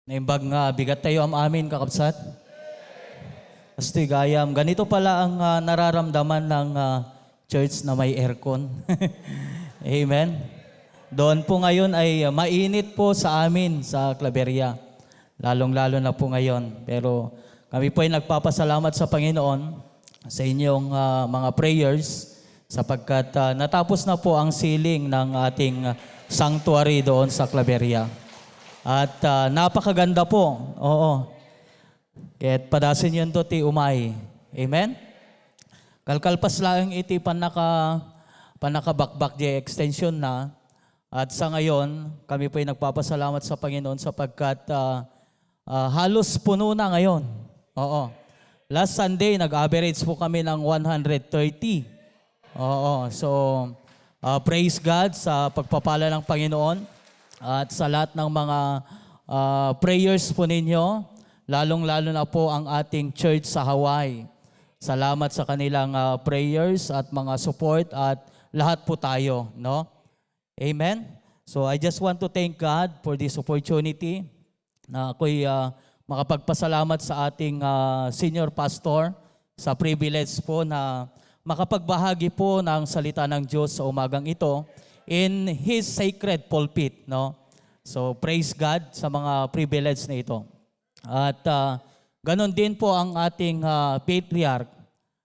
Naimbag nga, bigat tayo am amin, kakabsat. Astoy gayam. Ganito pala ang nararamdaman ng church na may aircon. Amen. Doon po ngayon ay mainit po sa amin sa Claveria. Lalong-lalo na po ngayon. Pero kami po ay nagpapasalamat sa Panginoon sa inyong mga prayers sapagkat natapos na po ang sealing ng ating sanctuary doon sa Claveria. At napakaganda po. Oo. Ket padasin yun to ti umay. Amen? Kalkalpas lang iti panakabakbak di extension na. At sa ngayon, kami po ay nagpapasalamat sa Panginoon sapagkat halos puno na ngayon. Oo. Last Sunday, nag-average po kami ng 130. Oo. So, praise God sa pagpapala ng Panginoon at sa lahat ng mga prayers po ninyo. Lalong-lalo na po ang ating church sa Hawaii. Salamat sa kanilang prayers at mga support at lahat po tayo, no? Amen? So I just want to thank God for this opportunity na ako'y makapagpasalamat sa ating senior pastor sa privilege po na makapagbahagi po ng salita ng Diyos sa umagang ito in His sacred pulpit, no? So praise God sa mga privilege na ito. At ganon din po ang ating patriarch.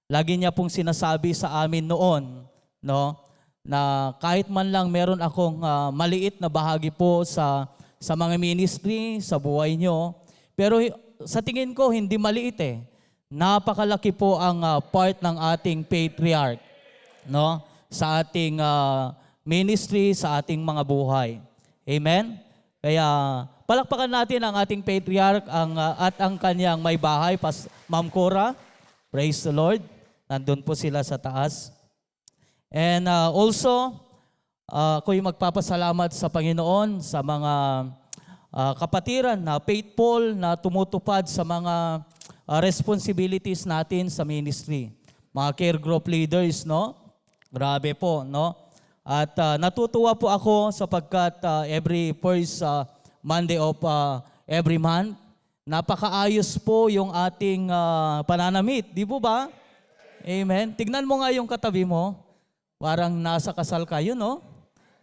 Lagi niya pong sinasabi sa amin noon, no, na kahit man lang meron akong maliit na bahagi po sa mga ministry, sa buhay nyo, pero sa tingin ko hindi maliit eh. Napakalaki po ang part ng ating patriarch, no, sa ating ministry, sa ating mga buhay. Amen? Kaya palakpakan natin ang ating patriarch at ang kanyang may bahay, Ma'am Cora. Praise the Lord. Nandun po sila sa taas. And also, ako'y magpapasalamat sa Panginoon sa mga kapatiran na faithful na tumutupad sa mga responsibilities natin sa ministry. Mga care group leaders, no? Grabe po, no? At natutuwa po ako sapagkat every first Monday of every month, napakaayos po yung ating pananamit. Di po ba? Amen. Tignan mo nga yung katabi mo. Parang nasa kasal kayo, no?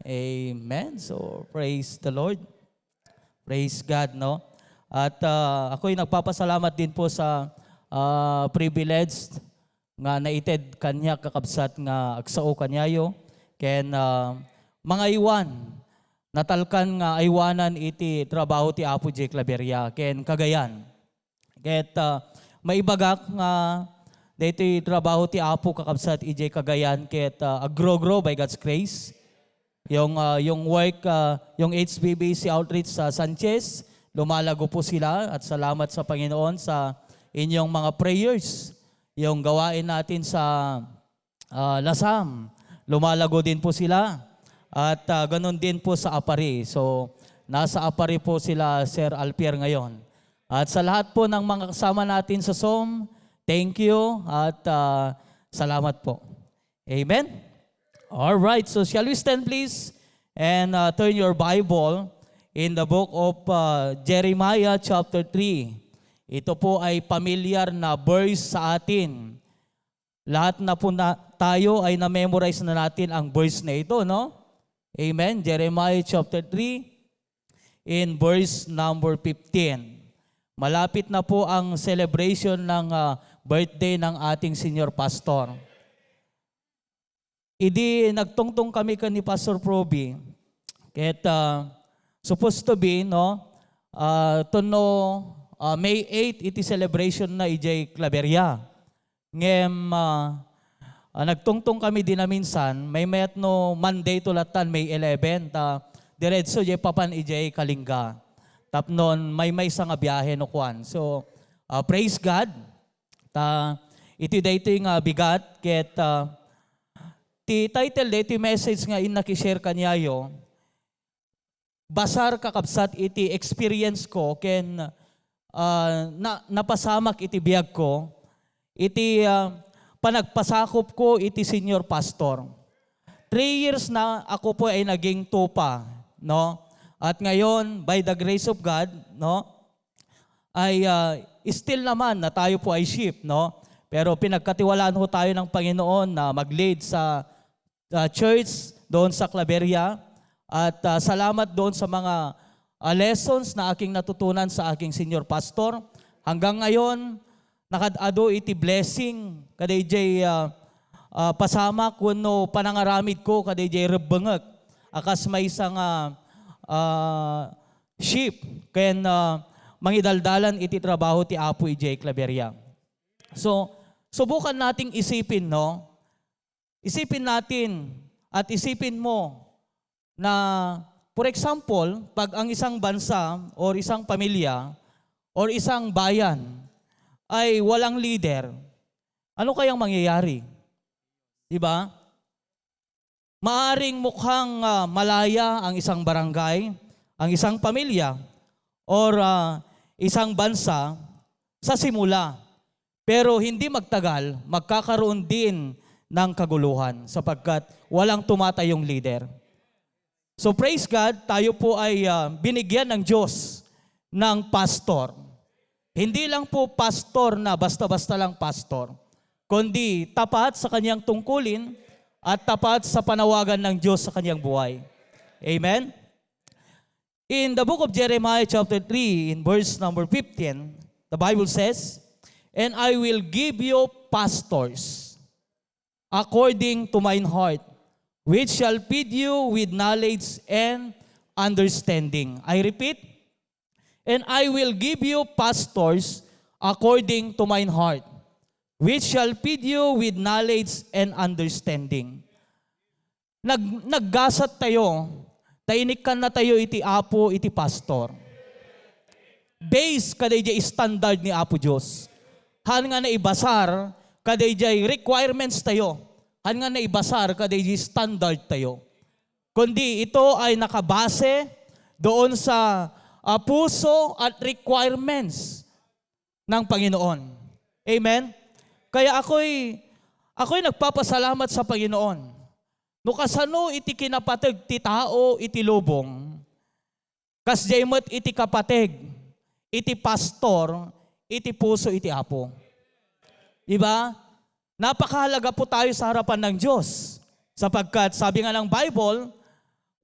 Amen. So, praise the Lord. Praise God, no? At ako'y nagpapasalamat din po sa privilege nga naited kanya kakabsat nga agsao kanyayo. Ken mga iwan, natalkan nga aywanan iti trabaho ti Apo J. Claveria, ken Cagayan. Ket maibagak nga dito trabaho ti Apo kakabsat iti Cagayan, ket agrogro by God's grace. Yung work, yung HBBC Outreach sa Sanchez, lumalago po sila at salamat sa Panginoon sa inyong mga prayers. Yung gawain natin sa Lasam, lumalago din po sila. At ganun din po sa Apari. So, nasa Apari po sila, Sir Alpier ngayon. At sa lahat po ng mga kasama natin sa SOM, thank you at salamat po. Amen? Alright, so shall we stand please and turn your Bible in the book of Jeremiah chapter 3. Ito po ay pamilyar na verse sa atin. Lahat na po tayo ay na-memorize na natin ang verse na ito, no? Amen. Jeremiah chapter 3 in verse number 15. Malapit na po ang celebration ng birthday ng ating senior pastor. Idi nagtungtong kami ni Pastor Proby. Ket supposed to be no May 8 iti celebration na ijay Claveria. Ngem nagtungtong kami din na minsan, may mayat no Monday to latan, May 11, diretso jay papan ijay Kalinga. Tapnon, may sa nga biyahe no kwan. So, praise God. Iti dayto yung bigat, ket ti title dayto message nga nakishare kanyayo, basar kakabsat iti experience ko, ken napasamak iti biyag ko, iti panagpasakop ko iti senior pastor. 3 years na ako po ay naging tupa, no? At ngayon, by the grace of God, no, ay still naman na tayo po ay sheep, no? Pero pinagkatiwalaan ho tayo ng Panginoon na mag-lead sa church doon sa Claveria. At salamat doon sa mga lessons na aking natutunan sa aking senior pastor. Hanggang ngayon, nakadado iti blessing kadayjay pasama kuno panangaramid ko kadayjay rebengek akas may isang sheep ken mangidaldalan iti trabaho ti Apo ijay Claveria. So subukan nating isipin, no? Isipin natin at isipin mo na for example, pag ang isang bansa or isang pamilya or isang bayan ay walang leader, ano kayang mangyayari? Diba? Maaring mukhang malaya ang isang barangay, ang isang pamilya, or isang bansa sa simula. Pero hindi magtagal, magkakaroon din ng kaguluhan sapagkat walang tumatayong leader. So praise God, tayo po ay binigyan ng Diyos ng pastor. Hindi lang po pastor na basta-basta lang pastor, kundi tapat sa kanyang tungkulin at tapat sa panawagan ng Diyos sa kanyang buhay. Amen? In the book of Jeremiah chapter 3, in verse number 15, the Bible says, "And I will give you pastors according to mine heart, which shall feed you with knowledge and understanding." I repeat, "And I will give you pastors according to mine heart, which shall feed you with knowledge and understanding." Naggasat tayo, tainikan na tayo iti Apo, iti pastor. Base kadayjay standard ni Apo Diyos. Han nga naibasar, kadayjay requirements tayo. Han nga naibasar, kadayjay standard tayo. Kundi ito ay nakabase doon sa puso at requirements ng Panginoon. Amen? Kaya ako'y nagpapasalamat sa Panginoon. No kasano iti kinapateg ti tao iti lubong, kasjaymet iti kapateg, iti pastor, iti puso iti Apo. Diba? Napakahalaga po tayo sa harapan ng Diyos. Sapagkat sabi nga ng Bible,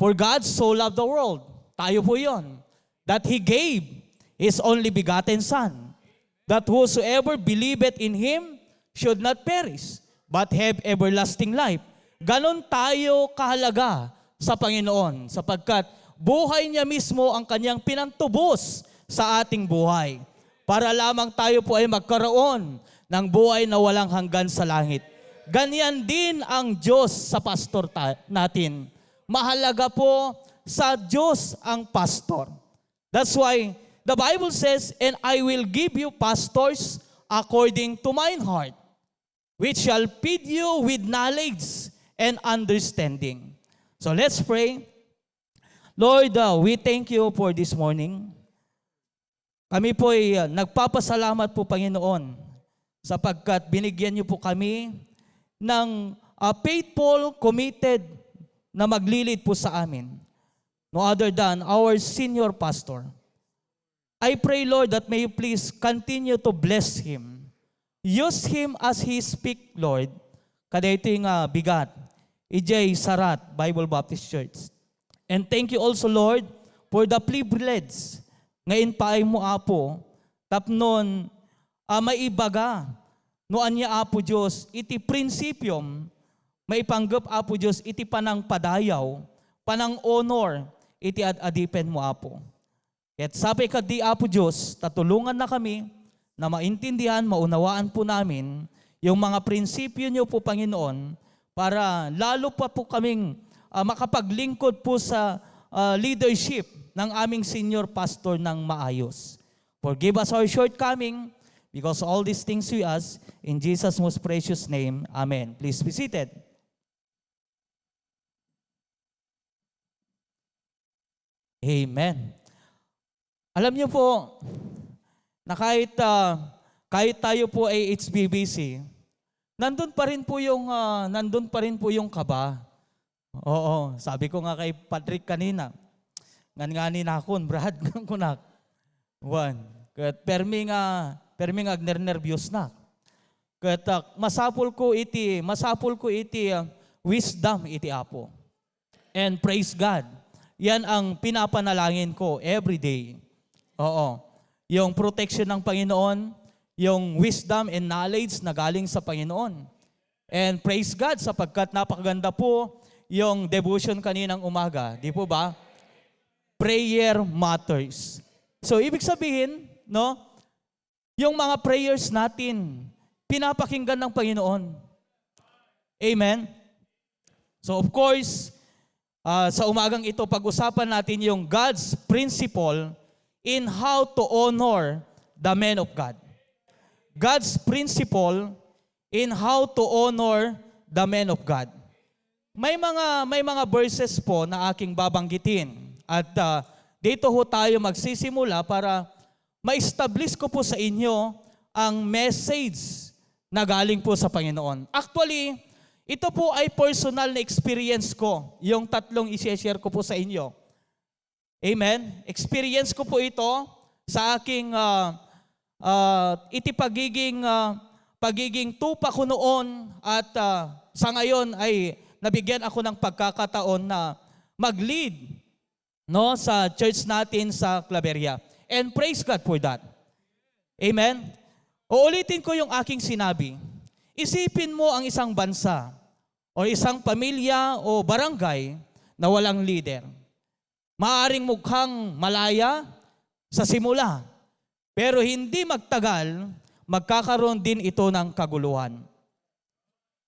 "For God so loved the world," tayo po yon, "that He gave His only begotten Son, that whosoever believeth in Him should not perish, but have everlasting life." Ganon tayo kahalaga sa Panginoon, sapagkat buhay niya mismo ang kanyang pinantubos sa ating buhay, para lamang tayo po ay magkaroon ng buhay na walang hanggan sa langit. Ganyan din ang Diyos sa pastor natin. Mahalaga po sa Diyos ang pastor. That's why the Bible says, "And I will give you pastors according to mine heart, which shall feed you with knowledge and understanding." So let's pray. Lord, we thank you for this morning. Kami po ay nagpapasalamat po, Panginoon, sapagkat binigyan niyo po kami ng faithful, committed na maglilid po sa amin. No other than our senior pastor. I pray, Lord, that may you please continue to bless him. Use him as he speak, Lord. Kada ito yung bigat. Ijay Sarat Bible Baptist Church. And thank you also, Lord, for the privilege ngayon pa ay mo, Apo, tapnon maibaga noan niya, Apo Diyos, iti prinsipyom, maipanggap, Apo Diyos, iti panang padayaw, panang honor, iti adipen mo, Apo. At sabi ka di, Apo Diyos, tatulungan na kami na maintindihan, maunawaan po namin yung mga prinsipyo niyo po, Panginoon, para lalo pa po kaming makapaglingkod po sa leadership ng aming senior pastor ng maayos. Forgive us our shortcoming, because all these things we ask in Jesus' most precious name. Amen. Please be seated. Amen. Alam niyo po na kahit tayo po ay HBBC, nandun pa rin po yung kaba. Oo, sabi ko nga kay Patrick kanina, ngan-ngani na akon, Brad, kunak. One. Ket permi nga agnernervyos na. Ket masapul ko iti wisdom iti Apo. And praise God. Yan ang pinapanalangin ko every day. Oo. Yung protection ng Panginoon, yung wisdom and knowledge na galing sa Panginoon. And praise God sapagkat napakaganda po yung devotion kaninang umaga. Di po ba? Prayer matters. So, ibig sabihin, no, yung mga prayers natin, pinapakinggan ng Panginoon. Amen? So, of course, sa umagang ito, pag-usapan natin yung God's principle in how to honor the men of God. God's principle in how to honor the men of God. May mga verses po na aking babanggitin at dito ho tayo magsisimula para ma-establish ko po sa inyo ang message na galing po sa Panginoon. Actually, ito po ay personal na experience ko, yung tatlong i-share ko po sa inyo. Amen? Experience ko po ito sa aking pagiging tupa ko noon at sa ngayon ay nabigyan ako ng pagkakataon na mag-lead, no, sa church natin sa Claveria. And praise God for that. Amen? Uulitin ko yung aking sinabi. Isipin mo ang isang bansa o isang pamilya o barangay na walang leader. Maaring mukhang malaya sa simula, pero hindi magtagal, magkakaroon din ito ng kaguluhan.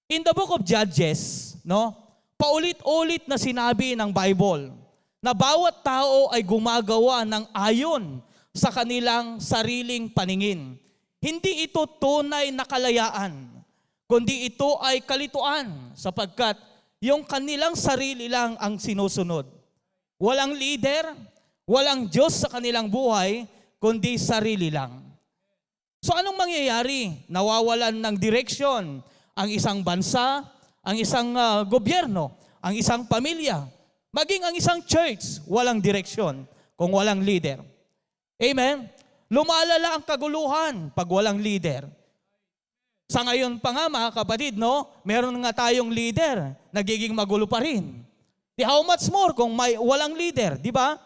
In the book of Judges, no, paulit-ulit na sinabi ng Bible na bawat tao ay gumagawa ng ayon sa kanilang sariling paningin. Hindi ito tunay na kalayaan, kundi ito ay kalituan sapagkat yung kanilang sarili lang ang sinusunod. Walang leader, walang Diyos sa kanilang buhay, kundi sarili lang. So anong mangyayari? Nawawalan ng direksyon ang isang bansa, ang isang gobyerno, ang isang pamilya, maging ang isang church, walang direksyon kung walang leader. Amen? Lumalala ang kaguluhan pag walang leader. Sa ngayon pa nga mga kapatid, no, meron nga tayong leader, nagiging magulo pa rin. How much more kung walang leader, di ba?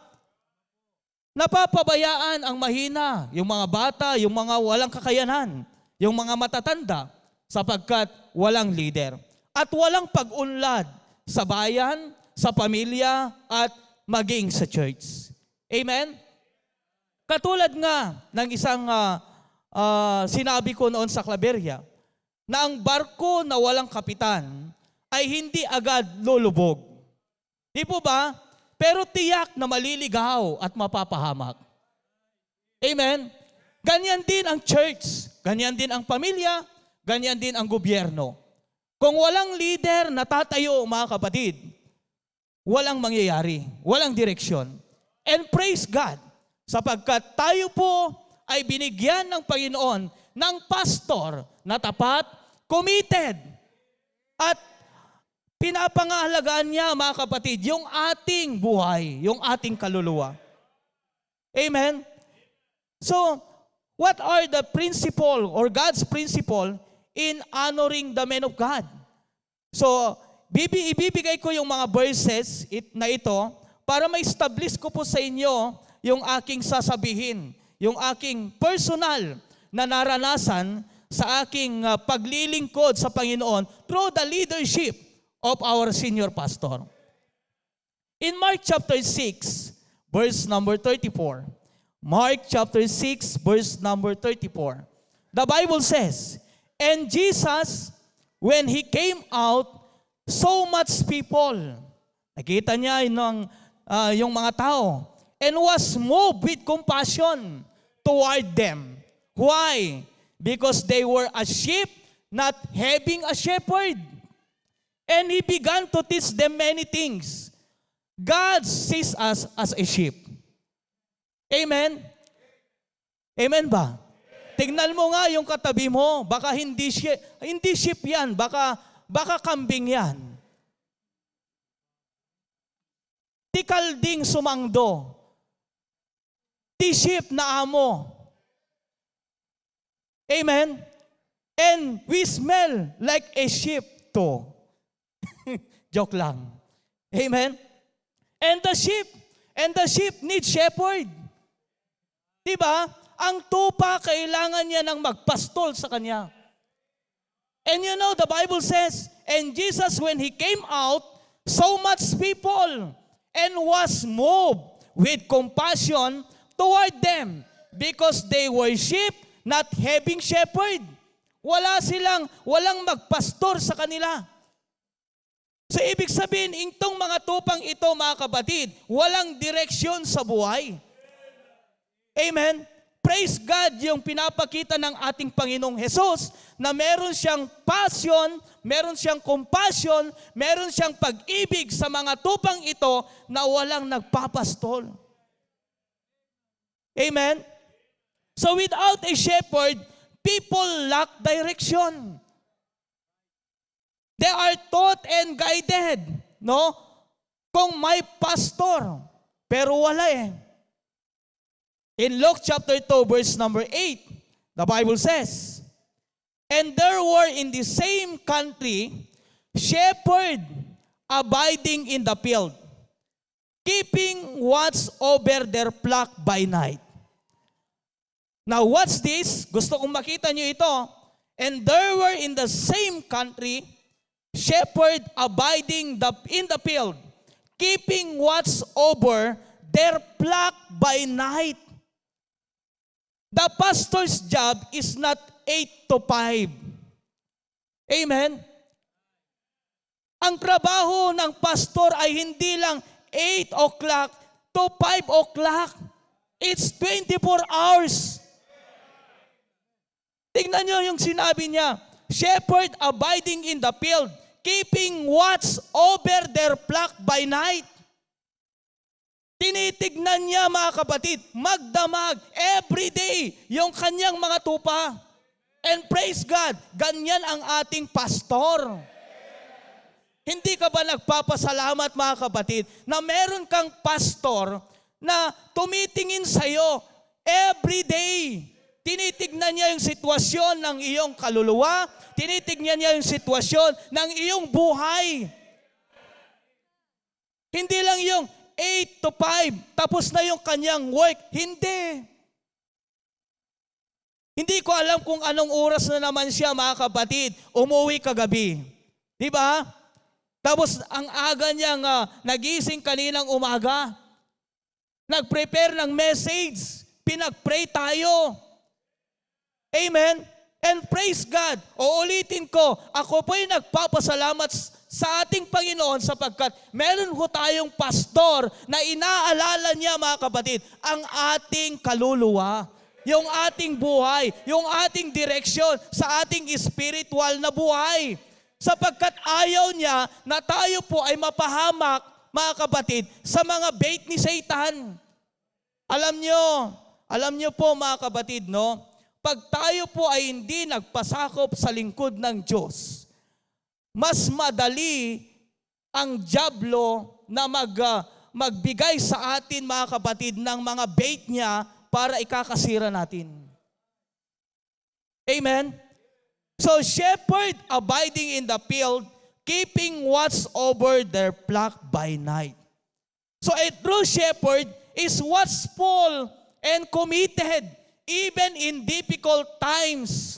Napapabayaan ang mahina, yung mga bata, yung mga walang kakayanan, yung mga matatanda, sapagkat walang leader. At walang pag-unlad sa bayan, sa pamilya, at maging sa church. Amen? Katulad nga ng isang sinabi ko noon sa Claveria, na ang barko na walang kapitan ay hindi agad lulubog. Di po ba? Pero tiyak na maliligaw at mapapahamak. Amen? Ganyan din ang church, ganyan din ang pamilya, ganyan din ang gobyerno. Kung walang leader na tatayo, mga kapatid, walang mangyayari, walang direksyon. And praise God, sapagkat tayo po ay binigyan ng Panginoon ng pastor na tapat, committed, at pinapangahalagaan niya, mga kapatid, yung ating buhay, yung ating kaluluwa. Amen? So, what are the principle or God's principle in honoring the men of God? So, ibibigay ko yung mga verses na ito para ma-establish ko po sa inyo yung aking sasabihin, yung aking personal na naranasan sa aking paglilingkod sa Panginoon through the leadership of our senior pastor. In Mark chapter 6, verse number 34. Mark chapter 6, verse number 34. The Bible says, "And Jesus, when He came out, so much people." Nakita niya yung mga tao. "And was moved with compassion toward them." Why? Because they were a sheep, not having a shepherd. And He began to teach them many things. God sees us as a sheep. Amen? Amen ba? Tignan mo nga yung katabi mo, baka hindi sheep yan, baka kambing yan. Ti kalding sumangdo, ti sheep na amo, Amen? And we smell like a sheep too. Joke lang. Amen? And the sheep need shepherd. Diba? Ang tupa, kailangan niya ng magpastol sa kanya. And you know, the Bible says, and Jesus, when He came out, so much people, and was moved with compassion toward them, because they were sheep, not having shepherd. Walang magpastor sa kanila. So, ibig sabihin, itong mga tupang ito, mga kapatid, walang direksyon sa buhay. Amen? Praise God, yung pinapakita ng ating Panginoong Jesus na meron siyang passion, meron siyang compassion, meron siyang pag-ibig sa mga tupang ito na walang nagpapastol. Amen? So without a shepherd, people lack direction. They are taught and guided, no? Kung may pastor, pero wala eh. In Luke chapter 2, verse number 8, the Bible says, and there were in the same country shepherds abiding in the field, keeping watch over their flock by night. Now what's this? Gusto kong makita nyo ito. And there were in the same country shepherds abiding in the field, keeping watch over their flock by night. The pastor's job is not 8 to 5. Amen? Ang trabaho ng pastor ay hindi lang 8 o'clock to 5 o'clock. It's 24 hours. Tingnan nyo yung sinabi niya, shepherd abiding in the field, keeping watch over their flock by night. Tinitignan niya, mga kapatid, magdamag every day yung kanyang mga tupa. And praise God, ganyan ang ating pastor. Hindi ka ba nagpapasalamat, mga kapatid, na meron kang pastor na tumitingin sa'yo every day? Tinitignan niya yung sitwasyon ng iyong kaluluwa, tinitignan niya yung sitwasyon ng iyong buhay. Hindi lang yung 8 to 5, tapos na yung kanyang work. Hindi. Hindi ko alam kung anong oras na naman siya, mga kapatid, umuwi kagabi. Di ba? Tapos ang aga niyang nagising kaninang umaga. Nag-prepare ng message. Pinag-pray tayo. Amen? And praise God. Uulitin ko, ako po'y nagpapasalamat sa ating Panginoon sapagkat meron ho tayong pastor na inaalala niya, mga kapatid, ang ating kaluluwa, yung ating buhay, yung ating direksyon sa ating spiritual na buhay. Sapagkat ayaw niya na tayo po ay mapahamak, mga kapatid, sa mga bait ni Satan. Alam nyo po, mga kapatid, no? Pag tayo po ay hindi nagpasakop sa lingkod ng Diyos, mas madali ang dyablo na magbigay sa atin, mga kapatid, ng mga bait niya para ikakasira natin. Amen? So, shepherd abiding in the field, keeping watch over their flock by night. So, a true shepherd is watchful and committed even in difficult times.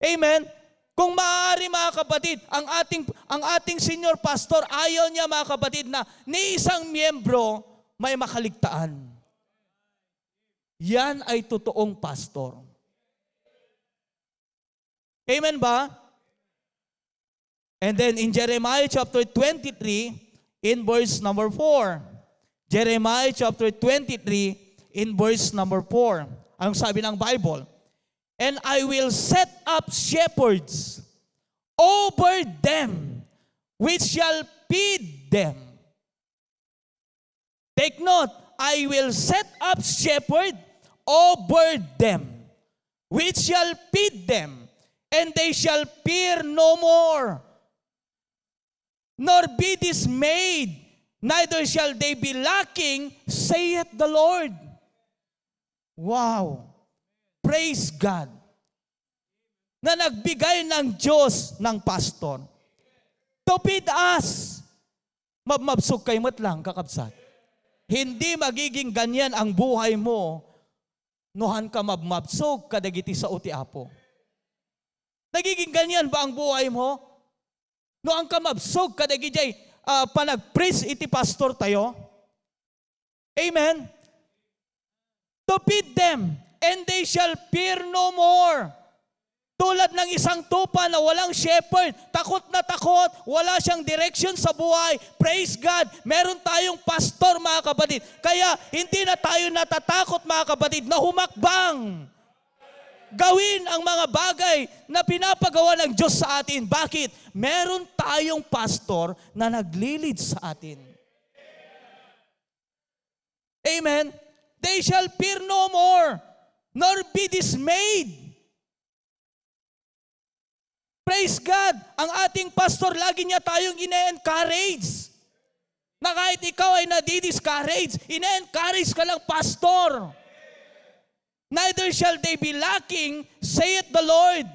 Amen? Kung maaari, mga kapatid, ang ating senior pastor, ayaw niya, mga kapatid, na ni isang miyembro may makaligtaan. Yan ay totoong pastor. Amen ba? And then in Jeremiah chapter 23, in verse number 4. Jeremiah chapter 23, in verse number 4. Ang sabi ng Bible? And I will set up shepherds over them, which shall feed them. Take note, I will set up shepherds over them, which shall feed them, and they shall fear no more, nor be dismayed, neither shall they be lacking, saith the Lord. Wow! Praise God na nagbigay ng Diyos ng pastor. To feed us. Mabmabsog kay mat lang, kakabsat. Hindi magiging ganyan ang buhay mo nuhan ka mabmabsog kadagiti sa uti apo. Nagiging ganyan ba ang buhay mo? Nuhan ka mabsog kadagiti panag-preach iti pastor tayo? Amen? To feed them, and they shall fear no more. Tulad ng isang tupa na walang shepherd, takot na takot, wala siyang direction sa buhay. Praise God, meron tayong pastor mga kapatid. Kaya hindi na tayo natatakot mga kapatid na humakbang. Gawin ang mga bagay na pinapagawa ng Diyos sa atin. Bakit? Meron tayong pastor na naglilid sa atin. Amen? They shall fear no more, nor be dismayed. Praise God! Ang ating pastor, lagi niya tayong ine-encourage. Na kahit ikaw ay nadi-discourage, ine-encourage ka lang, pastor. Neither shall they be lacking, saith the Lord.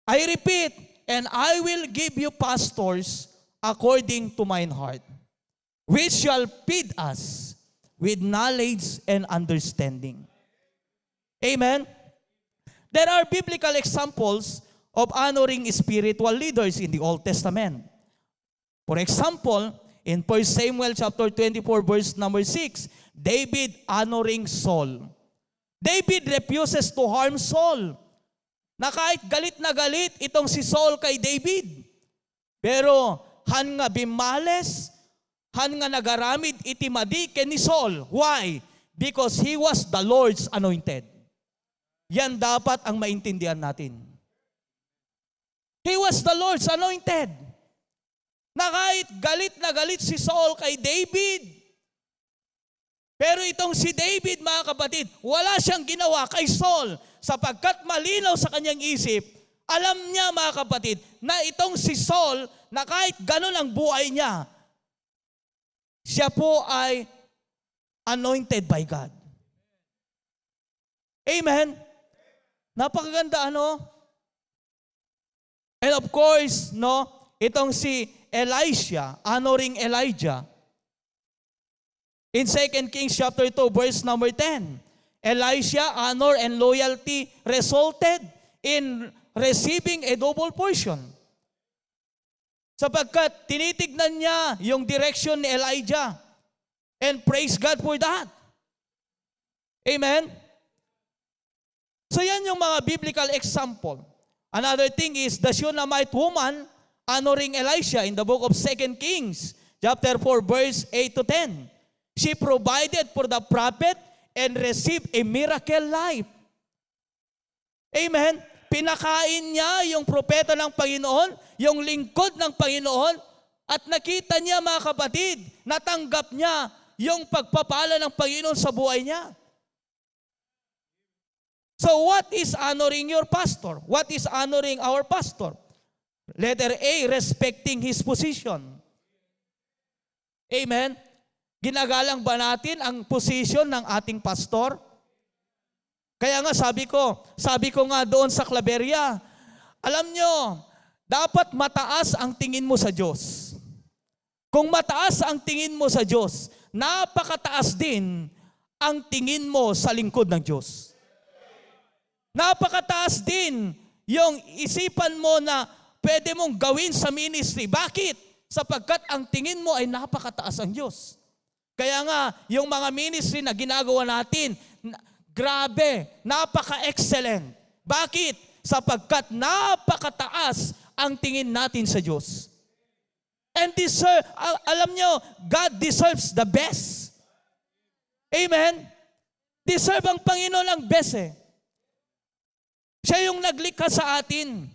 I repeat, and I will give you pastors according to mine heart, which shall feed us with knowledge and understanding. Amen? There are biblical examples of honoring spiritual leaders in the Old Testament. For example, in 1 Samuel chapter 24 verse number 6, David honoring Saul. David refuses to harm Saul. Na kahit galit na galit itong si Saul kay David. Pero han nga bimales, han nga nagaramid iti madi ken ni Saul. Why? Because he was the Lord's anointed. Yan dapat ang maintindihan natin. He was the Lord's anointed. Na kahit galit na galit si Saul kay David, pero itong si David, mga kapatid, wala siyang ginawa kay Saul sapagkat malinaw sa kanyang isip, alam niya mga kapatid, na itong si Saul, na kahit ganun ang buhay niya, siya po ay anointed by God. Amen? Napakaganda, ano? And of course, no, itong si Elisha, honoring Elijah. In 2 Kings chapter 2, verse number 10, Elisha, honor and loyalty resulted in receiving a double portion. Sapagkat tinitignan niya yung direction ni Elijah. And praise God for that. Amen? So yan yung mga biblical example. Another thing is the Shunammite woman honoring Elisha in the book of 2 Kings, chapter 4, verse 8 to 10. She provided for the prophet and received a miracle life. Amen? Pinakain niya yung propeta ng Panginoon, yung lingkod ng Panginoon, at nakita niya mga kapatid, natanggap niya yung pagpapala ng Panginoon sa buhay niya. So what is honoring your pastor? What is honoring our pastor? Letter A, respecting his position. Amen? Ginagalang ba natin ang position ng ating pastor? Kaya nga sabi ko nga doon sa Claveria, alam nyo, dapat mataas ang tingin mo sa Diyos. Kung mataas ang tingin mo sa Diyos, napakataas din ang tingin mo sa lingkod ng Diyos. Napakataas din yung isipan mo na pwede mong gawin sa ministry. Bakit? Sapagkat ang tingin mo ay napakataas ang Diyos. Kaya nga, yung mga ministry na ginagawa natin, grabe, napaka-excellent. Bakit? Sapagkat napakataas ang tingin natin sa Diyos. And alam nyo, God deserves the best. Amen? Deserve ang Panginoon ang best eh. Siya yung naglikha sa atin.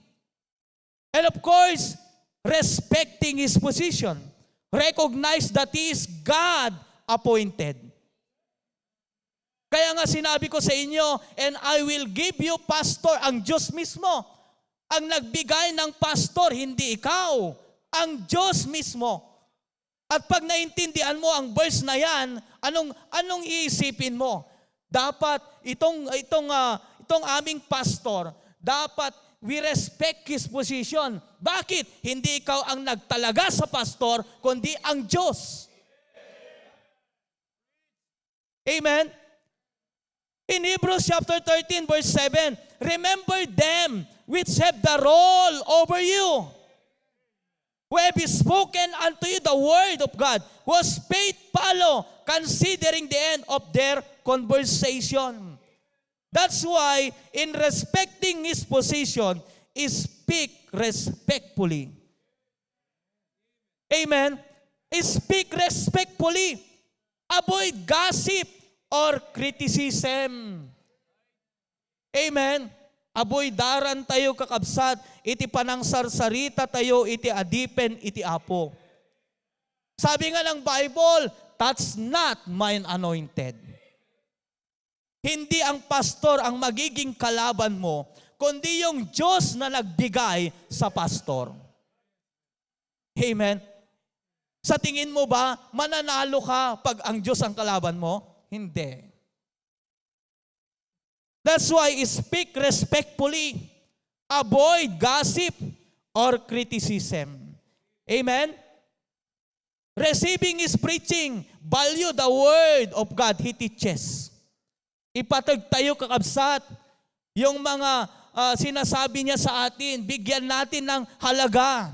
And of course, respecting His position. Recognize that He is God appointed. Kaya nga sinabi ko sa inyo, and I will give you pastor, ang Diyos mismo. Ang nagbigay ng pastor, hindi ikaw. Ang Diyos mismo. At pag naintindihan mo ang verse na yan, anong iisipin mo? Dapat itong aming pastor, dapat we respect his position. Bakit? Hindi ikaw ang nagtalaga sa pastor, kundi ang Diyos. Amen? In Hebrews chapter 13 verse 7, remember them which have the role over you, who have spoken unto you the word of God, whose faith follow, considering the end of their conversation. That's why, in respecting his position, speak respectfully. Amen? Speak respectfully. Avoid gossip or criticism. Amen? Avoidaran tayo kakabsat, iti panangsarsarita tayo, iti adipen, iti apo. Sabi nga ng Bible, that's not mine anointed. Hindi ang pastor ang magiging kalaban mo, kundi yung Diyos na nagbigay sa pastor. Amen? Sa tingin mo ba, mananalo ka pag ang Diyos ang kalaban mo? Hindi. That's why speak respectfully. Avoid gossip or criticism. Amen? Receiving his preaching, value the word of God he teaches. Ipatag tayo kakabsat, yung mga sinasabi niya sa atin, bigyan natin ng halaga.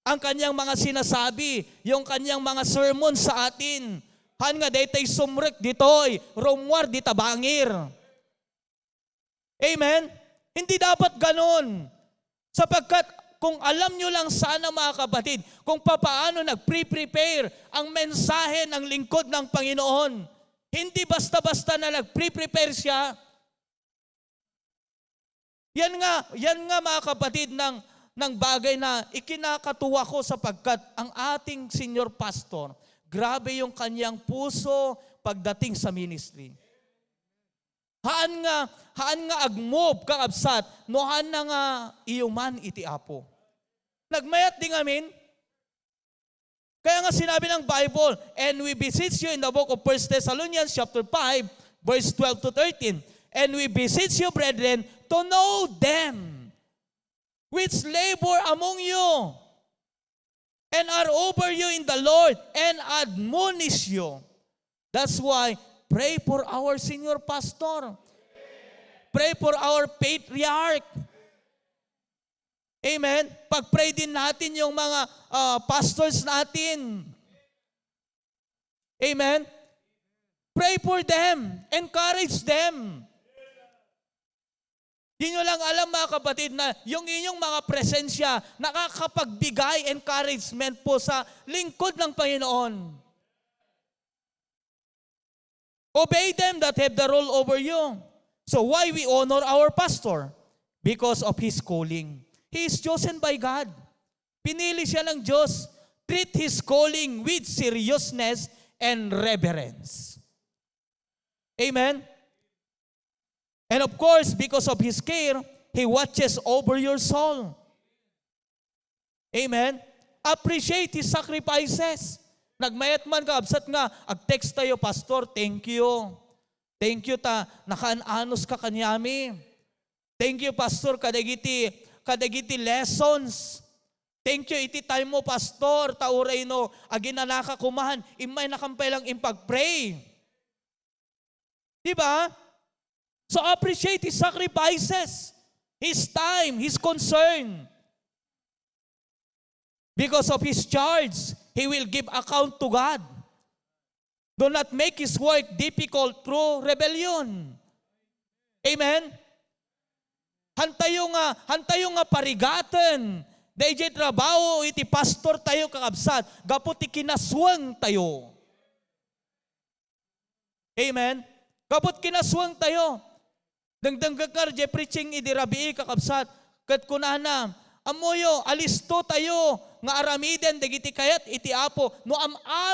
Ang kanyang mga sinasabi, yung kanyang mga sermon sa atin. Han nga daytay sumrek ditoy, rumwar di tabangir. Amen? Hindi dapat ganun. Sapagkat kung alam nyo lang sana mga kapatid, kung papaano nag-prepare ang mensahe ng lingkod ng Panginoon, hindi basta-basta na nag-prepare siya. Yan nga mga kapatid ng bagay na ikinakatuwa ko sapagkat ang ating senior pastor, grabe yung kanyang puso pagdating sa ministry. Haan nga agmove kakabsat, no haan na nga iyuman iti apo. Nagmayat din amin. Kaya nga sinabi ng Bible, and we beseech you in the book of 1 Thessalonians chapter 5, verse 12 to 13, and we beseech you, brethren, to know them which labor among you and are over you in the Lord and admonish you. That's why pray for our senior pastor. Pray for our patriarch. Amen? Pag-pray din natin yung mga pastors natin. Amen? Pray for them. Encourage them. Di nyo lang alam mga kapatid na yung inyong mga presensya nakakapagbigay encouragement po sa lingkod ng Panginoon. Obey them that have the rule over you. So why we honor our pastor? Because of his calling. He is chosen by God. Pinili siya ng Diyos. Treat his calling with seriousness and reverence. Amen? And of course, because of his care, he watches over your soul. Amen? Appreciate his sacrifices. Nagmayat man ka, absat nga, ag-text tayo, Pastor, thank you. Thank you ta, nakaan-anos ka kanyami. Thank you, Pastor, kadagiti lessons. Thank you, iti time mo, Pastor, tauray no, aginanaka kumahan, imay nakampay lang impag-pray. Diba? So appreciate his sacrifices, his time, his concern. Because of his charge, he will give account to God. Do not make his work difficult through rebellion. Amen? Hantayo nga parigatan. Dayjay trabaho iti pastor tayo kakabsat. Gapot kinaswang tayo. Amen? Gapot kinaswang tayo. Dangdang kakar, je preaching idi rabii kakabsat. Kat kunana, amoyo, alisto tayo, nga aramiden, dagiti kayat, iti apo, no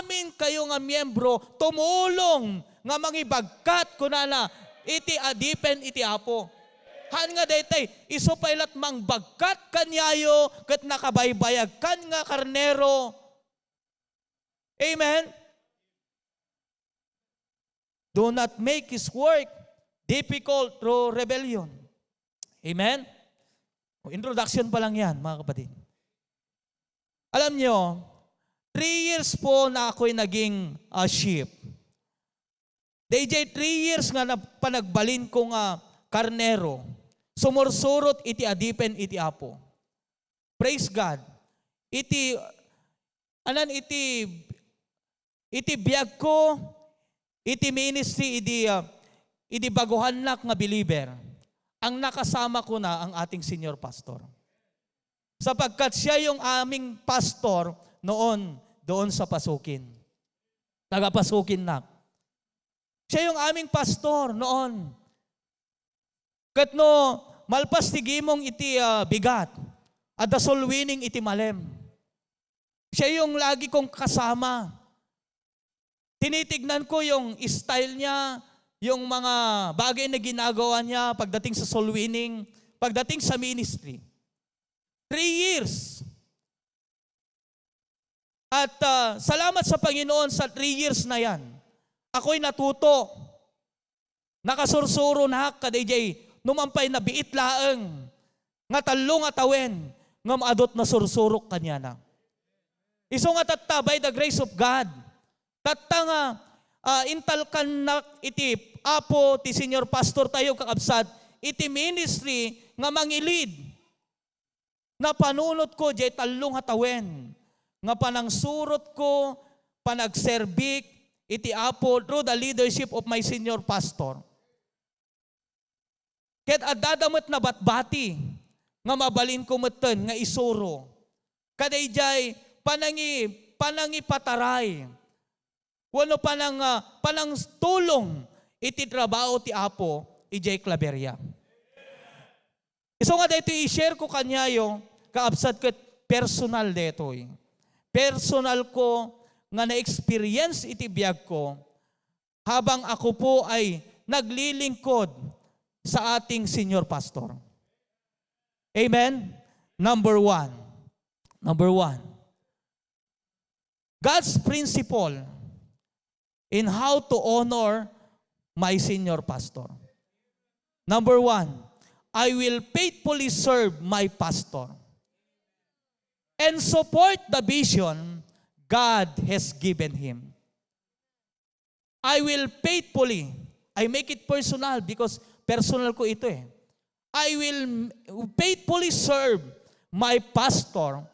amin kayo nga miyembro, tumulong, nga mangibagkat, kunana, iti adipen, iti apo. Han nga daytay, iso pailat mang bagkat kanyayo, kat nakabaybayag kan nga karnero. Amen? Do not make His work difficult through rebellion. Amen? Introduction pa lang yan, mga kapatid. Alam nyo, 3 years po na ako'y naging sheep. DJ, 3 years nga na panagbalin ko nga karnero. Sumursurot iti adipen iti apo. Praise God. Iti biyag ko, iti ministry, iti baguhan nak nga believer. Ang nakasama ko na ang ating senior pastor. Sapagkat siya yung aming pastor noon doon sa Pasukin. Taga-Pasukin nak. Siya yung aming pastor noon. Kat no, malpas tigimong iti bigat, at the soul winning iti malem. Siya yung lagi kong kasama. Tinitignan ko yung style niya, yung mga bagay na ginagawa niya pagdating sa soul winning, pagdating sa ministry. 3 years. At salamat sa Panginoon sa 3 years na yan. Ako'y natuto. Nakasursuro na kadayjay, numampay na biit laeng, nga talong atawen, nga maadot na sursurok kanya na. Iso nga tatta, by the grace of God, tatta nga, intalkan na iti apo, ti senior pastor tayo kakabsat, iti ministry nga mangilid, na panunot ko, jay talong atawen, nga panangsurot ko, panagserbik, iti apo through the leadership of my senior pastor. Ket adadamot na batbati nga mabalin ko meten nga isuro. Kadayjay panangi pataray. Wano panang tulong iti trabaho ti apo ijay Claveria. Iso nga dito i-share ko kanyayo kaabsat ket personal detoy. Personal ko nga na-experience iti biyag ko habang ako po ay naglilingkod sa ating senior pastor. Amen? Number one. God's principle in how to honor my senior pastor. Number 1, I will faithfully serve my pastor and support the vision God has given him. I will faithfully, I make it personal because personal ko ito eh. I will faithfully serve my pastor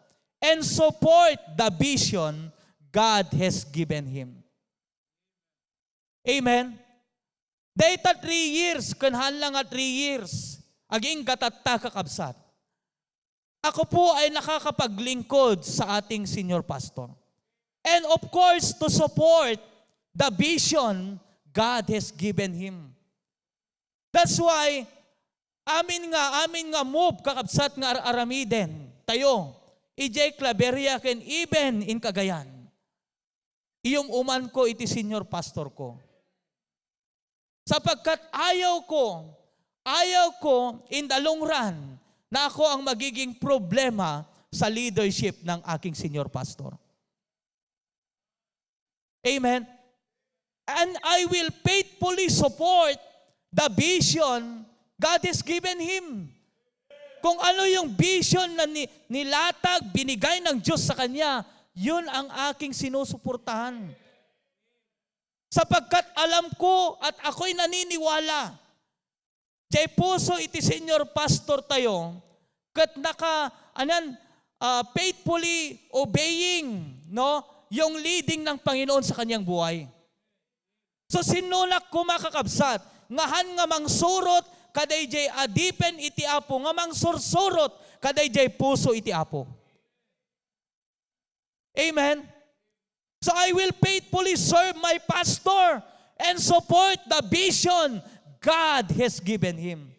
and support the vision God has given him. Amen? Data 3 years, kanhan lang nga 3 years, aging katatta kakabsat. Ako po ay nakakapaglingkod sa ating senior pastor. And of course, to support the vision God has given him. That's why, amin nga move kakabsat nga aramiden, tayo, ijay Claveria ken even in Cagayan. Iyong uman ko iti senior pastor ko. Sapagkat ayaw ko in the long run na ako ang magiging problema sa leadership ng aking senior pastor. Amen? And I will faithfully support the vision God has given him. Kung ano yung vision na nilatag, binigay ng Diyos sa kanya, yun ang aking sinusuportahan. Sapagkat alam ko at ako'y naniniwala, jay puso iti senior pastor tayo, kat faithfully obeying, no, yung leading ng Panginoon sa kanyang buhay. So sinunak ko makakabsat, ngahan nga mangsurot, kadayjay adipen iti apo, nga mangsursurot, kadayjay puso iti apo. Amen? So I will faithfully serve my pastor and support the vision God has given him.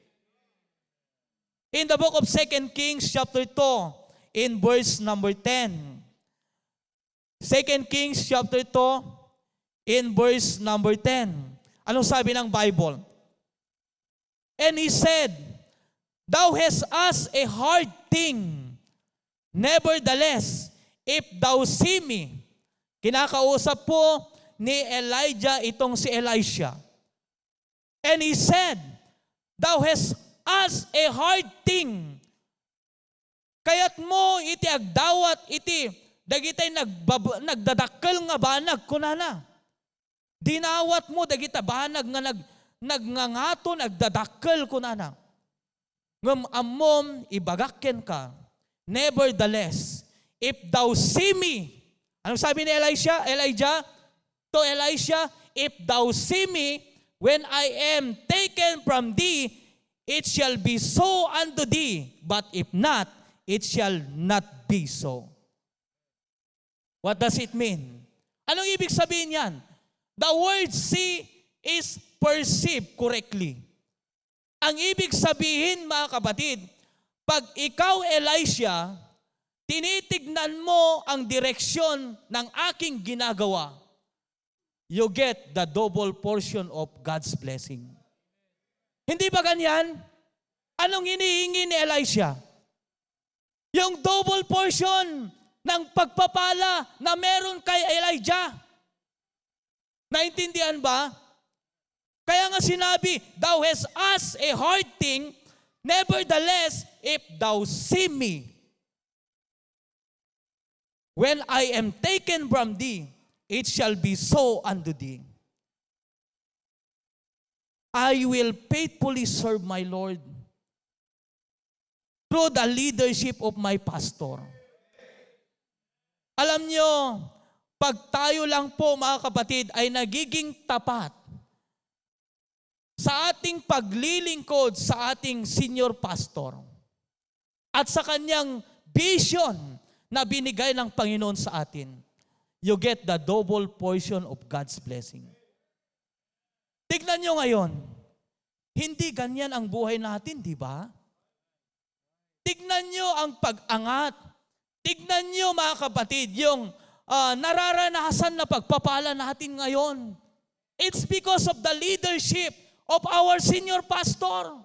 In the book of 2 Kings chapter 2, in verse number 10. 2 Kings chapter 2, in verse number 10. Anong sabi ng Bible? And he said, Thou hast asked a hard thing. Nevertheless, if thou see me, kinakausap po ni Elijah itong si Elisha. And he said, thou hast asked a hard thing. Kayat mo iti agdawat iti dagitay nagdadakkel nga banag kunana. Dinawat mo dagita banag nga nagngangato nagdadakkel kunana. Ngem ammom ibagakken ka. Nevertheless, if thou see me, anong sabi ni Elijah? To Elisha, if thou see me, when I am taken from thee, it shall be so unto thee. But if not, it shall not be so. What does it mean? Anong ibig sabihin yan? The word see is perceived correctly. Ang ibig sabihin, mga kapatid, pag ikaw, Elisha, tinitignan mo ang direksyon ng aking ginagawa, you get the double portion of God's blessing. Hindi ba ganyan? Anong hinihingi ni Elisha? Yung double portion ng pagpapala na meron kay Elijah. Naintindihan ba? Kaya nga sinabi, thou hast asked a hard thing, nevertheless, if thou see me, when I am taken from thee, it shall be so unto thee. I will faithfully serve my Lord through the leadership of my pastor. Alam nyo, pag tayo lang po, mga kapatid, ay nagiging tapat sa ating paglilingkod sa ating senior pastor at sa kanyang vision na binigay ng Panginoon sa atin, you get the double portion of God's blessing. Tignan nyo ngayon, hindi ganyan ang buhay natin, di ba? Tignan nyo ang pag-angat. Tignan nyo, mga kapatid, yung nararanasan na pagpapala natin ngayon. It's because of the leadership of our senior pastor.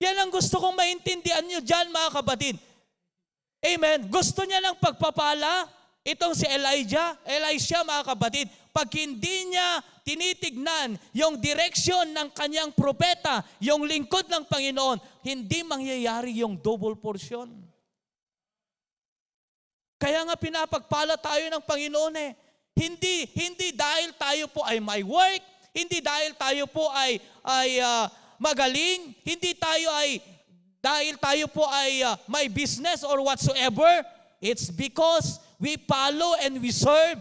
Yan ang gusto kong maintindihan nyo dyan, mga kapatid. Amen. Gusto niya ng pagpapala, itong si Elisha, mga kapatid, pag hindi niya tinitignan yung direksyon ng kanyang propeta, yung lingkod ng Panginoon, hindi mangyayari yung double portion. Kaya nga pinapagpala tayo ng Panginoon eh. Hindi dahil tayo po ay may work, hindi dahil tayo po ay magaling, hindi dahil tayo po ay may business or whatsoever. It's because we follow and we serve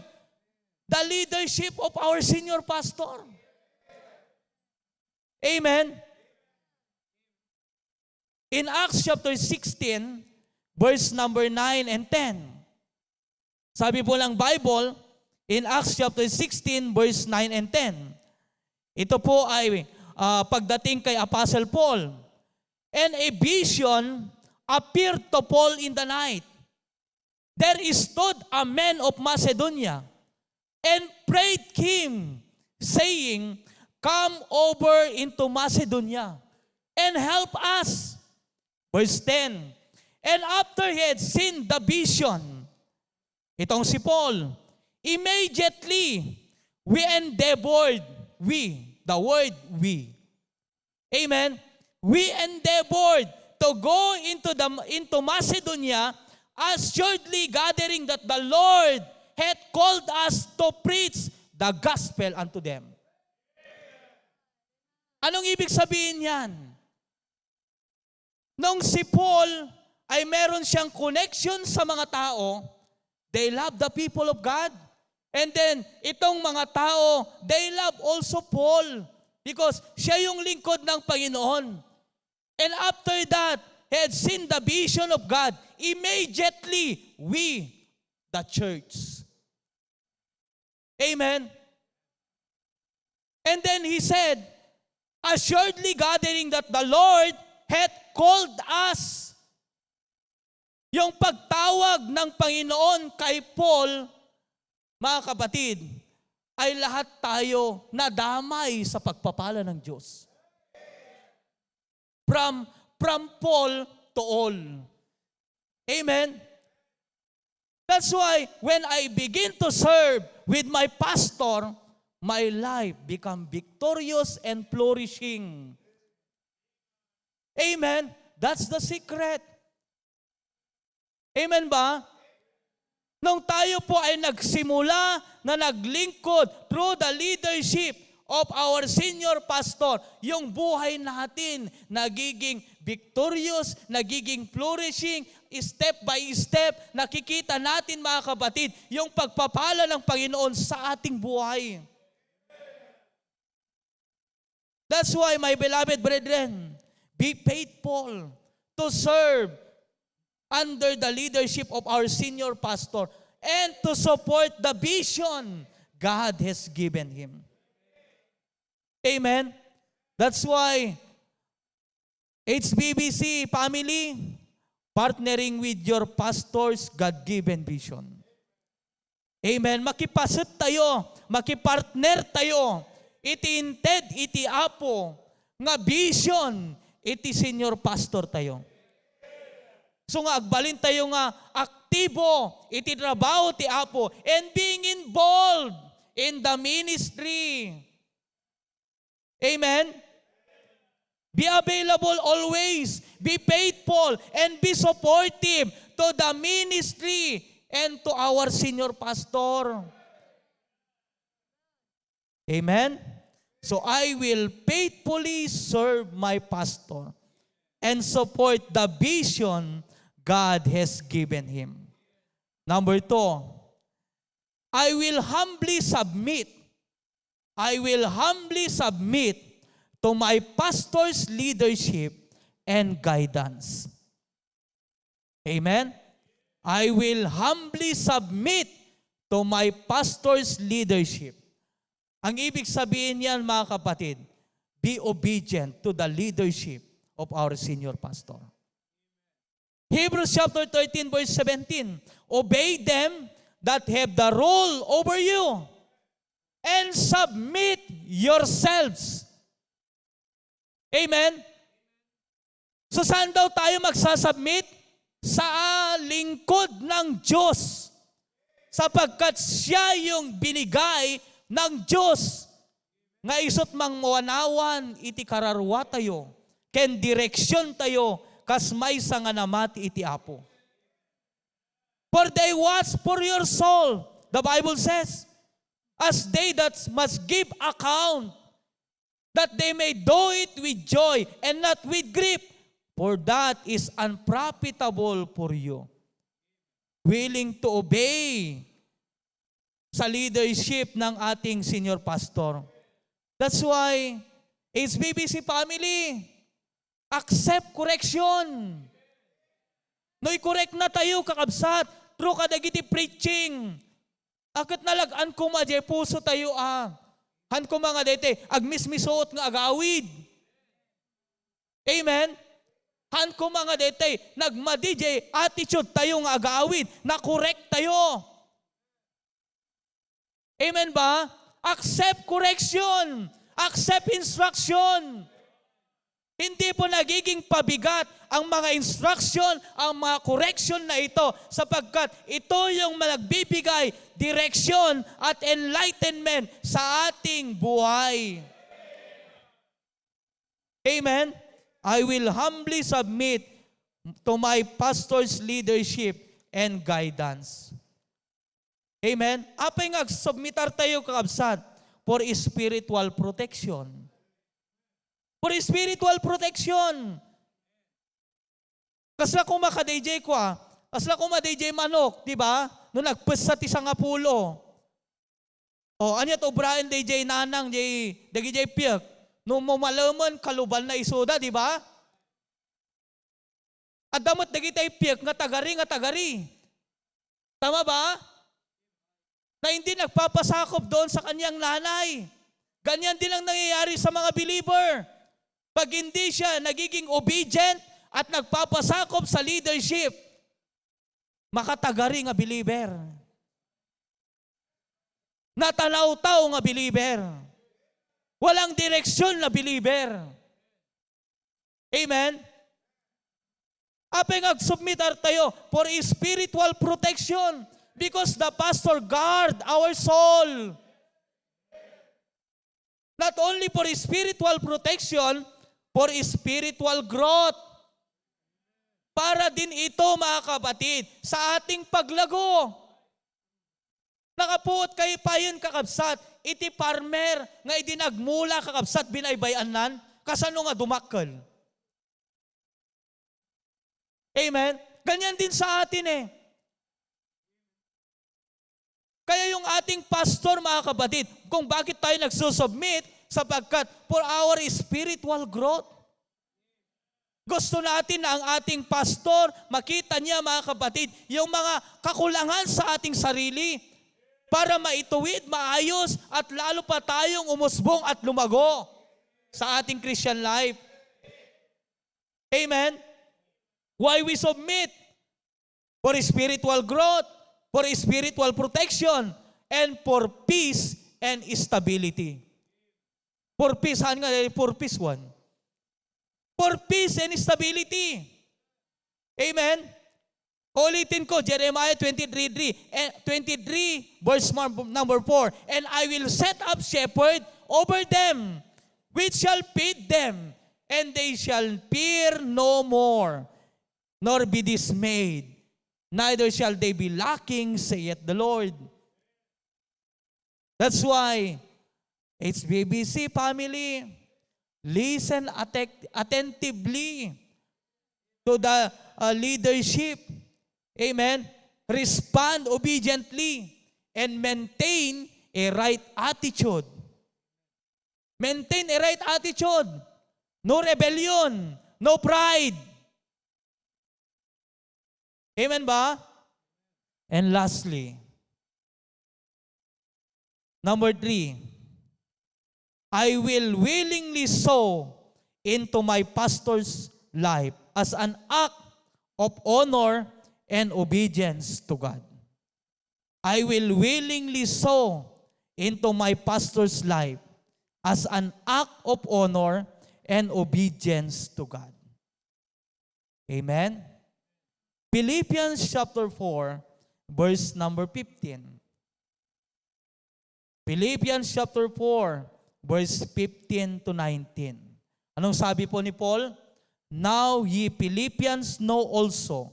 the leadership of our senior pastor. Amen. In Acts chapter 16, verse number 9 and 10, sabi po ng Bible, in Acts chapter 16, verse 9 and 10, ito po ay pagdating kay Apostle Paul. And a vision appeared to Paul in the night. There stood a man of Macedonia and prayed him, saying, come over into Macedonia and help us. Verse 10, and after he had seen the vision, itong si Paul, immediately we endeavored, the word we. Amen. We endeavored to go into Macedonia, assuredly gathering that the Lord had called us to preach the gospel unto them. Anong ibig sabihin yan? Nung si Paul ay meron siyang connection sa mga tao, they love the people of God. And then, itong mga tao, they love also Paul because siya yung lingkod ng Panginoon. And after that, he had seen the vision of God. Immediately, we, the church. Amen. And then he said, assuredly gathering that the Lord had called us. Yung pagtawag ng Panginoon kay Paul, mga kapatid, ay lahat tayo nadamay sa pagpapala ng Diyos. From Paul to all. Amen? That's why when I begin to serve with my pastor, my life become victorious and flourishing. Amen? That's the secret. Amen ba? Nung tayo po ay nagsimula na naglingkod through the leadership of our senior pastor, yung buhay natin nagiging victorious, nagiging flourishing, step by step, nakikita natin mga kapatid, yung pagpapala ng Panginoon sa ating buhay. That's why, my beloved brethren, be faithful to serve under the leadership of our senior pastor and to support the vision God has given him. Amen? That's why HBBC family, partnering with your pastor's God-given vision. Amen? Makipasat tayo, makipartner tayo, iti inted, iti apo, nga vision, iti senior pastor tayo. So nga, agbalin tayo nga aktibo, iti trabaho ti apo, and being involved in the ministry. Amen? Be available always, be faithful, and be supportive to the ministry and to our senior pastor. Amen? So I will faithfully serve my pastor and support the vision God has given him. Number 2, I will humbly submit. I will humbly submit to my pastor's leadership and guidance. Amen? I will humbly submit to my pastor's leadership. Ang ibig sabihin niyan, mga kapatid, be obedient to the leadership of our senior pastor. Hebrews chapter 13 verse 17, obey them that have the rule over you and submit yourselves. Amen? So saan daw tayo magsasubmit? Sa lingkod ng Diyos. Sapagkat siya yung binigay ng Diyos. Nga isot mang mawanawan, iti kararwa tayo. Ken direksyon tayo, kas may nga namati iti apo. For they watch for your soul, the Bible says, as they that must give account, that they may do it with joy and not with grief, for that is unprofitable for you. Willing to obey sa leadership ng ating senior pastor. That's why, HBBC family, accept correction. No, i-correct na tayo, kakabsat, through kadagiti preaching. Akit nalagaan ko madya, puso tayo Han ko mga dete, agmismisuot nga agawid. Amen? Han ko mga dete, nagmadijay attitude tayo nga agawid, na-correct tayo. Amen ba? Accept correction. Accept instruction. Hindi po nagiging pabigat ang mga instruction, ang mga correction na ito sapagkat ito yung nagbibigay direksyon at enlightenment sa ating buhay. Amen? I will humbly submit to my pastor's leadership and guidance. Amen? Apay nga submitar tayo kakabsat for spiritual protection. For spiritual protection. Kasla kung maka-DJ ko kasla kung ma-DJ manok, di ba? Nung nagpesat isang apulo. O, anya to Brian DJ nanang, DJ Piak. Nung mamalaman, kaluban na isuda, di ba? At damot dagitay Piak, nga tagari. Tama ba? Na hindi nagpapasakop doon sa kanyang nanay. Ganyan din ang nangyayari sa mga believer. Pag hindi siya nagiging obedient at nagpapasakop sa leadership, makatagari nga believer. Natanaw-taw nga believer. Walang direksyon na believer. Amen? Apay nga-submitar tayo for spiritual protection because the pastor guard our soul. Not only for spiritual protection, for spiritual growth. Para din ito, mga kapatid, sa ating paglago. Nakapuot kayo pa yun, kakabsat. Iti farmer nga idinagmula, kakabsat, binaybayanan, kasano nga dumakkel. Amen? Ganyan din sa atin eh. Kaya yung ating pastor, mga kapatid, kung bakit tayo nagsusubmit, sapagkat for our spiritual growth. Gusto natin na ang ating pastor, makita niya, mga kapatid, yung mga kakulangan sa ating sarili para maituwid, maayos, at lalo pa tayong umusbong at lumago sa ating Christian life. Amen? Why we submit? For spiritual growth, for spiritual protection, and for peace and stability. For peace, for peace one. For peace and stability. Amen? Ulitin ko, Jeremiah 23 verse number 4. And I will set up shepherd over them, which shall feed them, and they shall fear no more, nor be dismayed. Neither shall they be lacking, saith the Lord. That's why, HBBC family, listen attentively to the leadership. Amen? Respond obediently and maintain a right attitude. Maintain a right attitude. No rebellion, no pride. Amen ba? And lastly, number 3, I will willingly sow into my pastor's life as an act of honor and obedience to God. I will willingly sow into my pastor's life as an act of honor and obedience to God. Amen? Philippians chapter 4, verse number 15. Philippians chapter 4, verse 15 to 19. Anong sabi po ni Paul? Now ye Philippians know also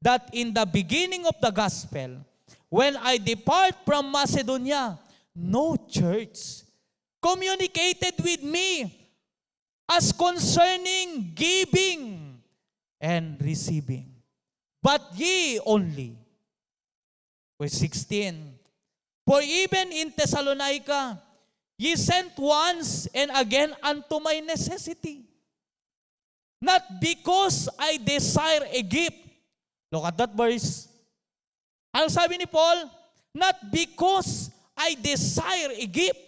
that in the beginning of the gospel, when I depart from Macedonia, no church communicated with me as concerning giving and receiving, but ye only. Verse 16, for even in Thessalonica, ye sent once and again unto my necessity, not because I desire a gift. Look at that verse. Ano sabi ni Paul? Not because I desire a gift,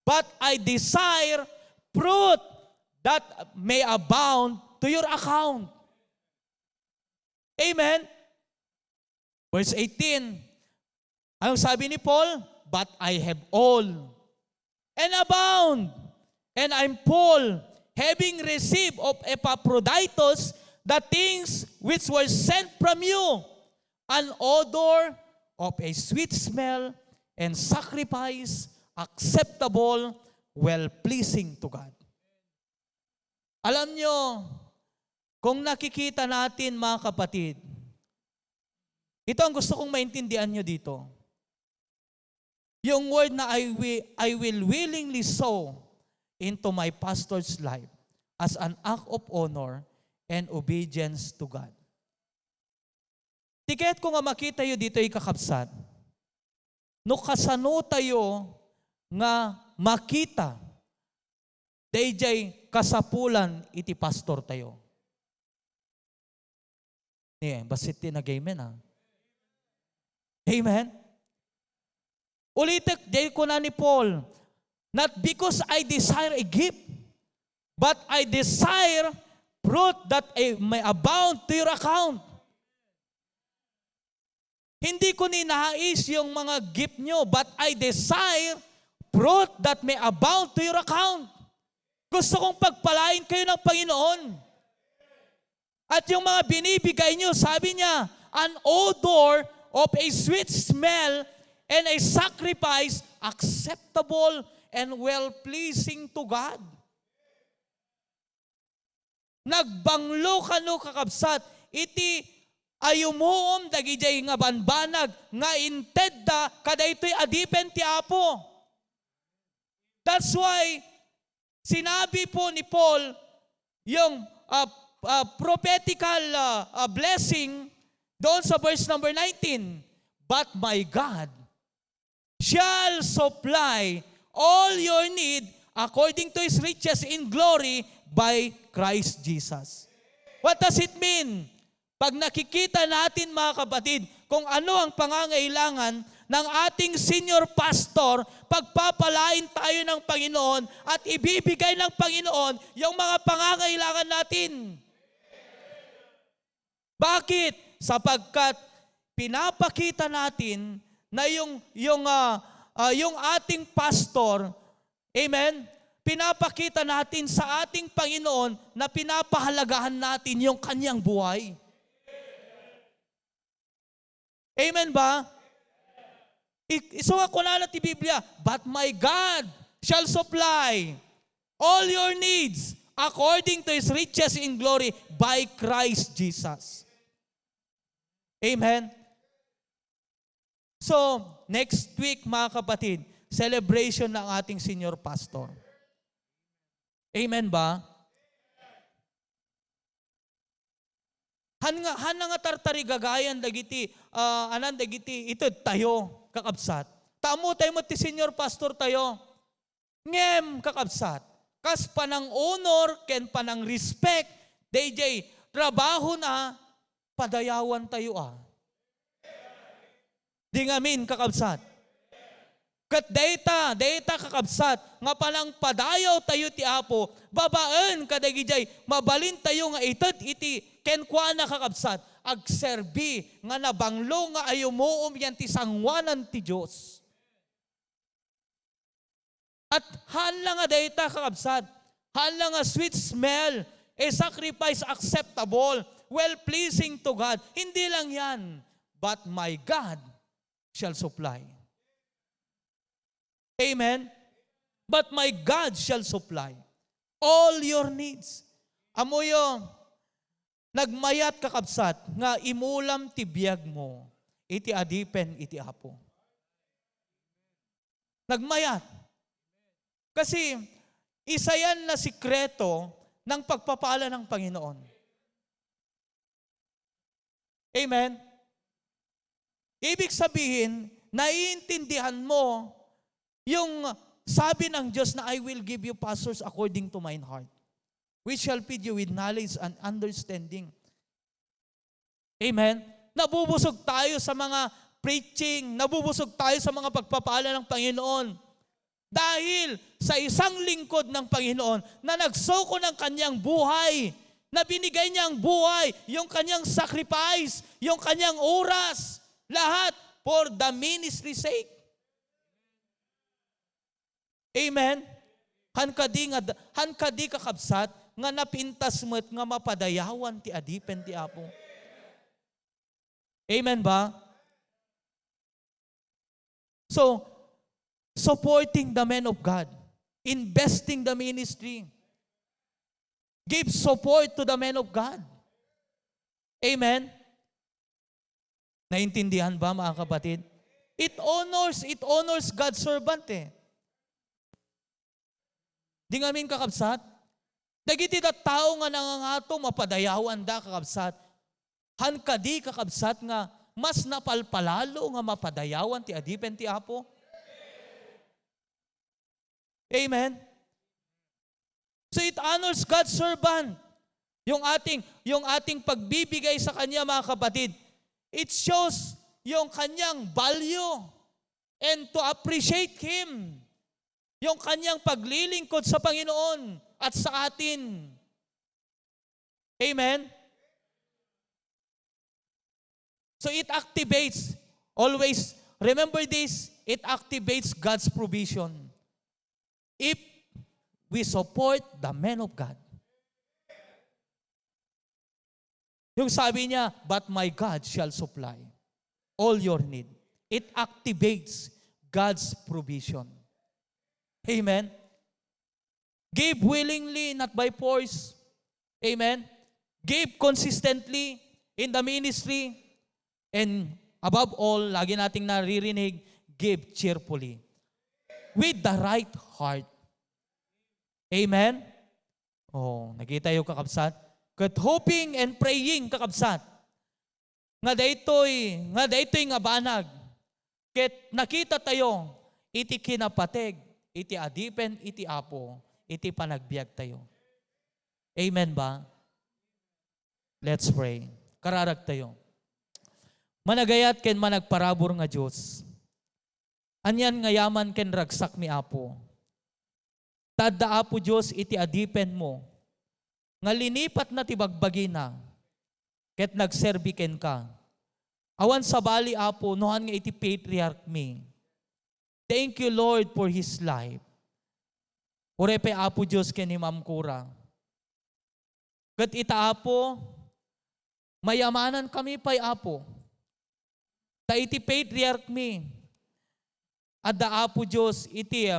but I desire fruit that may abound to your account. Amen? Verse 18. Anong sabi ni Paul? But I have all and abound, and I'm full, having received of Epaphroditus the things which were sent from you, an odor of a sweet smell and sacrifice acceptable, well-pleasing to God. Alam nyo, kung nakikita natin, mga kapatid, ito ang gusto kong maintindihan nyo dito. Yung word na I will willingly sow into my pastor's life as an act of honor and obedience to God. Tiket ko nga makita yo dito ikakapsat. No kasano tayo nga makita dayjay kasapulan iti pastor tayo. Basit tinagaymen ha. Amen? Ulitek, day ko na ni Paul, not because I desire a gift, but I desire fruit that may abound to your account. Hindi ko ninais yung mga gift nyo, but I desire fruit that may abound to your account. Gusto kong pagpalain kayo ng Panginoon. At yung mga binibigay nyo, sabi niya, an odor of a sweet smell and a sacrifice acceptable and well-pleasing to God. Nagbanglo kano kakabsat, iti ayumuom dagijay nga banbanag, nga inted da, kada ito'y adipen ti Apo. That's why, sinabi po ni Paul, yung prophetical blessing, doon sa verse number 19, but my God shall supply all your need according to His riches in glory by Christ Jesus. What does it mean? Pag nakikita natin mga kapatid, kung ano ang pangangailangan ng ating senior pastor, pagpapalain tayo ng Panginoon at ibibigay ng Panginoon yung mga pangangailangan natin. Bakit? Sapagkat pinapakita natin na yung ating pastor, amen, pinapakita natin sa ating Panginoon na pinapahalagahan natin yung kanyang buhay. Amen ba? Isuha ko na ti Biblia, but my God shall supply all your needs according to His riches in glory by Christ Jesus. Amen? So, next week mga kapatid, celebration ng ating senior pastor. Amen ba? Han nga tartari gagayan dagiti, anan dagiti, ito tayo, kakabsat. Tamo tayo mo ti senior pastor tayo. Ngem, kakabsat. Kas panang honor, ken panang respect, DJ, trabaho na, padayawan tayo Di ngamin, kakabsat. Kat data kakabsat, nga palang padayaw tayo ti Apo, babaan kadagijay, mabalin tayo nga itat iti, kenkwa na kakabsat, agserbi, nga nabanglo nga ayumuom yan ti sangwanan ti Diyos. At hala nga data kakabsat, hala nga sweet smell, a sacrifice acceptable, well-pleasing to God. Hindi lang yan, but my God shall supply. Amen? But my God shall supply all your needs. Amoyo, nagmayat kakabsat, nga imulam ti biyag mo, iti adipen iti Apo. Nagmayat. Kasi, isa yan na sikreto ng pagpapala ng Panginoon. Amen? Ibig sabihin, naiintindihan mo yung sabi ng Diyos na I will give you pastors according to mine heart, which shall feed you with knowledge and understanding. Amen? Nabubusog tayo sa mga preaching, nabubusog tayo sa mga pagpapala ng Panginoon. Dahil sa isang lingkod ng Panginoon na nagsoko ng kanyang buhay, na binigay niya ang buhay, yung kanyang sacrifice, yung kanyang oras, lahat for the ministry sake. Amen? Han kadi kakabsat, nga napintas mo't nga mapadayawan ti adipen ti Apo. Amen ba? So, supporting the men of God, investing the ministry, give support to the men of God. Amen? Naintindihan ba mga kapatid? It honors God's servant Di nga min kakabsat? Dagiti da tao nga nangangato, mapadayawan da kakabsat. Han kadi kakabsat nga, mas napalpalalo nga mapadayawan ti adipen ti Apo. Amen? So it honors God's servant. Yung ating pagbibigay sa Kanya mga kapatid, it shows yung Kanyang value and to appreciate Him. Yung Kanyang paglilingkod sa Panginoon at sa atin. Amen? So it activates, always, remember this, it activates God's provision. If we support the men of God. Yung sabi niya, but my God shall supply all your need. It activates God's provision. Amen. Give willingly, not by force. Amen. Give consistently in the ministry. And above all, lagi nating naririnig, give cheerfully. With the right heart. Amen. Oh, nakita yung kakabsat? Kat hoping and praying kakabsat. Nga daytoy nga banag. Ket nakita tayo, iti kinapateg, iti adipen, iti apo, iti panagbiag tayo. Amen ba? Let's pray. Kararag tayo. Managayat ken managparabor nga Diyos. Anyan nga yaman ken ragsak mi apo. Tadda apo Diyos iti adipen mo. Nga linipat na tibagbagi na. Ket nagserbi ken ka. Awan sa bali apo, nohan nga iti patriarch mi. Thank you Lord for his life. Urepe apo Diyos ken ni Ma'am Cura. Ket ita apo, mayamanan kami pay apo. Ta iti patriarch mi. Adda apo Diyos iti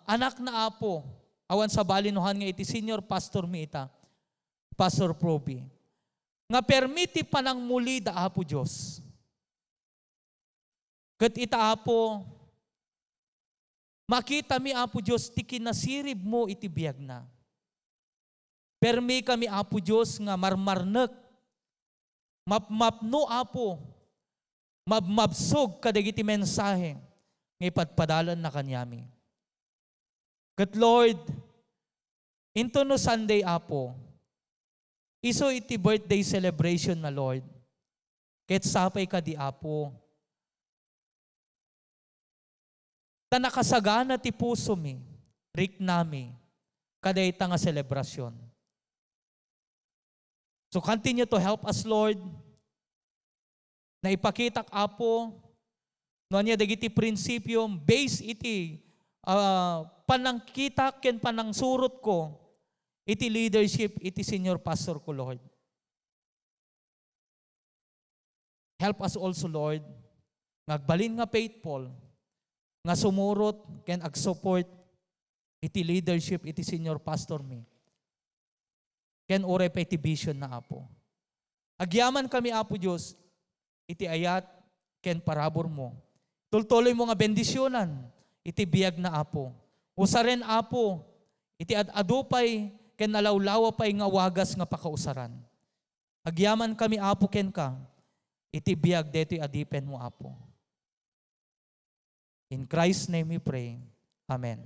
anak na apo. Awan sa balinuhan nga iti senior pastor mi ita. Pastor Proby. Nga permiti pa ng muli da apo Diyos. Kat ita apo, makita mi apo Diyos ti kinasirib mo iti biyag na. Permi kami apo Diyos nga marmarnek. Mapmapno apo. Mabmabsog kadagiti mensahe. Nga ipadpadalan na kanyami. Kat Lord, into no Sunday apo, iso iti birthday celebration na Lord. Ket sapay ka di apo. Ta nakasagana ti puso mi, rik nami, kaday nga selebrasyon. So continue to help us Lord, na ipakitak apo, no niya dagiti prinsipyo, base iti panangkita ken panangsurot ko, iti leadership, iti senior pastor ko, Lord. Help us also, Lord, ngagbalin nga faithful, nga sumurot, ken ag-support, iti leadership, iti senior pastor mi. Ken ore pa iti vision na apo. Agyaman kami, apo Diyos, iti ayat, ken parabor mo. Tultuloy mo nga bendisyonan, iti biyag na apo. Usaren apo, iti adupay, ken nalawlawa pay nga wagas nga pakausaran. Agyaman kami apo ken ka, iti biyag detoy adipen mo apo. In Christ's name we pray. Amen.